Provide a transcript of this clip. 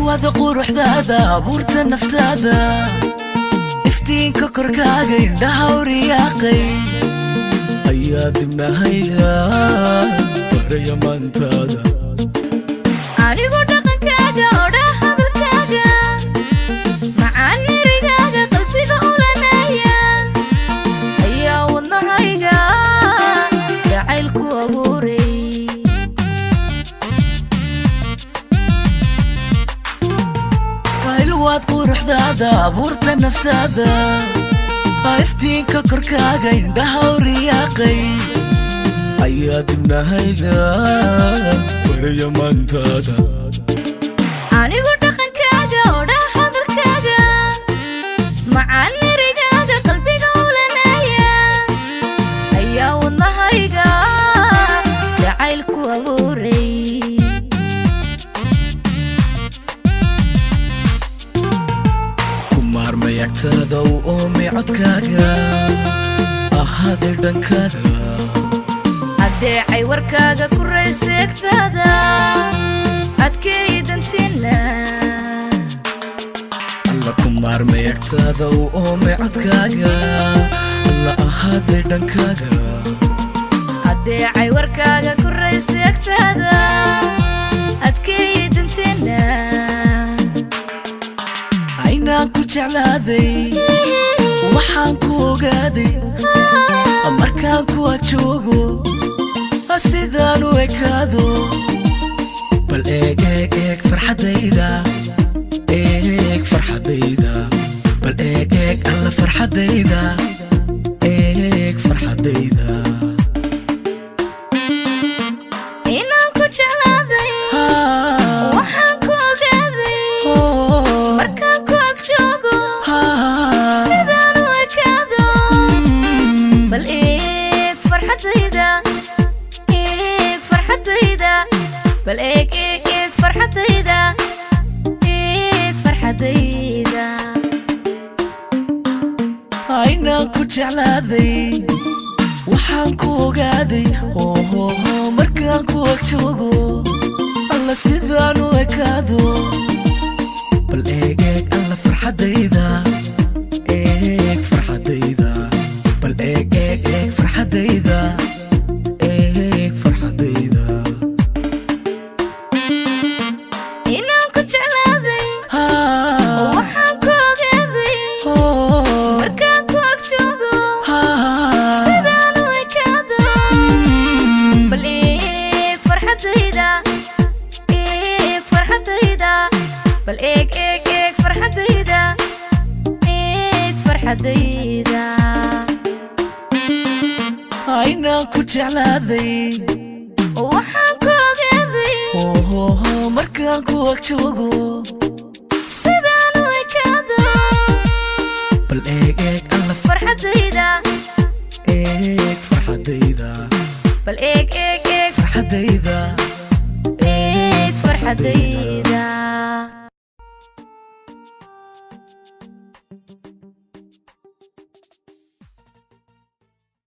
Ilwada quruxdaada, abuurta naftaada, iftiinka korkaaga, indhaha uriyaaqay ayaa dibnahayga baraya maantaada. Anigu dhaqankaaga, odha hadalkaaga macaan, erigaaga qalbiga ulanaya ayaa wadnahayga jacaylku abuuray. Ilwaad quruxdaada, abuurta naftaada, iftiinka korkaaga, indhaha uriyaaqay ayaa dibnahayga baraya maantaada. Anigu dhaqankaaga, odha hadalkaaga macaan, erigaaga qalbiga ulanaya ayaa wadnahayga jacaylku abuuray. Ku maarmay agtaada, u oomay codkaaga, ahaaday dhankaaga. Addeecay warkaaga, ku rayseegtaada, adkeeyi dantiina. Alla, ku maarmay agtaada, u oomay codkaaga, alla ahaaday dhankaaga. Addeecay warkaaga, ku rayseegtaada, adkeeyi dantiina. Aynaan ku jeclaaday, waxaan ku ogaaday markaan ku agjoogo sidaan u ekaado. Bal eeg, eeg, eeg farxaddayda, eeg farxaddayda, bal eeg, eeg alla farxaddayda, eeg farxaddayda. Inaan ku jeclaaday, waxaan ku ogaaday markaan ku ag joogo sidaan u ekaado. Bal eeg farxaddayda, eeg farxaddayda, bal eeg, eeg, eeg farxaddayda, eeg farxaddayda. Aynaan ku jeclaaday, waxaan ku ogaaday hohoho markaan ku ag joogo alla sidaan u ekaado. Bal eeg, eeg alla farxaddayda, eeg farxaddayda, bal eeg, eeg, eeg farxaddayda, eeg farxaddayda. Inaan ku jeclaaday, waxaan ku ogaaday markaan ku ag joogo sidaan u ekaado. Bal eeg farxaddayda, eeg farxaddayda, bal eeg, eeg, eeg farxaddayda, eeg farxaddayda. Aynaan ku jeclaaday, Waxaan ku ogaaday hohoho markaan ku ag joogo sidaan u ekaado. Bal eeg, eeg alla Farxaddayda, eeg farxaddayda, bal eeg, eeg, eeg farxaddayda, eeg farxaddayda.